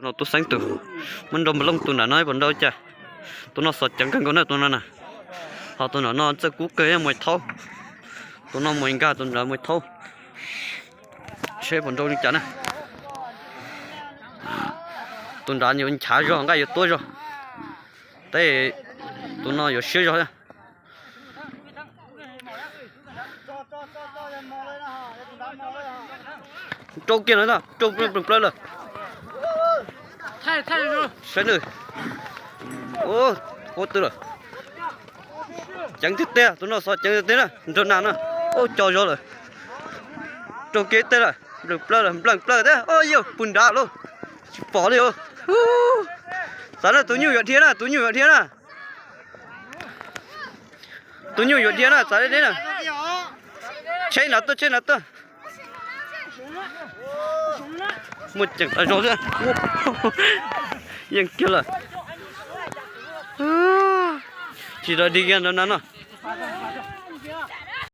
No tub xeeb tus, muab nrau npas looj tus nram no puas nrau cas. Tus no xov ceev kawg nkaus na tus no na. Ho tus nram no txawj kub kawg, muaj thaub. Tus no muaj nkag tus nram muaj thaub. Seb puas nrau li cas na. Tus nrad yuav nchav zog, nqaij yuav tuab zog. Teb, tus no yuav siab zog. Rau kiag no, rau plaws lawm. Saib na, ua tw lawm. Ceev tiag tiag, tus no xov ceev tiag tiag na, nrog nas na. Ua co zog lawm. Rau kiag teb lawm, nplees plaws lawm, nplees plaws thiab. Yog puag nrad lauj, tsis pom li os. Xav na, tus nyuj yuav dhia na, tus nyuj yuav dhia na. Tus nyuj yuav dhia na, txav deb deb na. Tsheb nrad tuaj, tsheb nrad tuaj. Muaj ceem tas zog thiab. Yeej kiag lawm. Tsis rov dig kiag nrad na no.